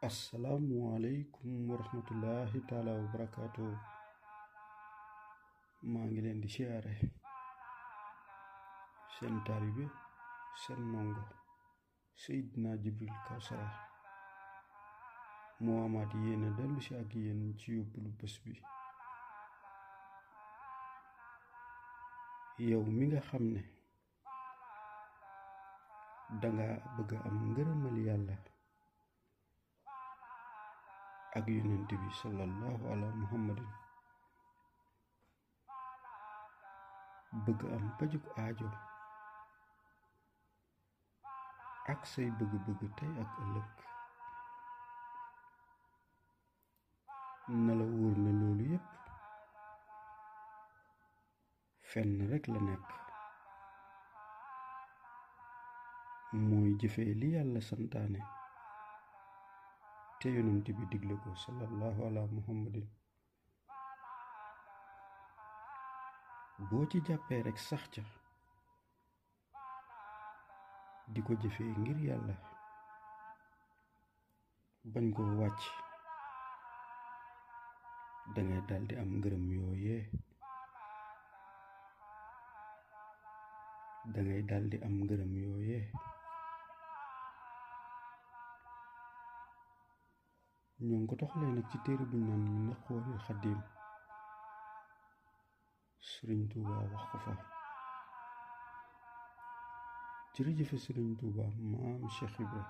asalaamualeykum wa rahmatullahi taala wa barakaatu. maa ngi leen di siyaare seen taalibe seen ndongo Seydina Jibril Kawsara moo amaat yéene dellu si ak yéen ci yóbbalu bés bi. yow mi nga xam ne danga bëgg am ngërëmal yàlla ak yonent bi sallallahu ala muhammadin, bëgg am pajuk aajo ak say bëgg-bëgg tey ak ëllëg, na la wóor ne loolu yépp fenn rekk la nekk, mooy jëfee li yàlla santaane te yonent bi digle ko sallallahu ala muhammadin. boo ci jàppee rekk sax ca di ko jëfee ngir yàlla, bañ koo wàcc, dangay daldi am ngërëm yooyee, ñoo ngi ko toxalee nag ci téere buñ naan Minaqoolil Xadiim. Sëriñ Tuuba wax ko fa. jërëjëfe Sëriñ Tuuba maam Cheikh Ibra.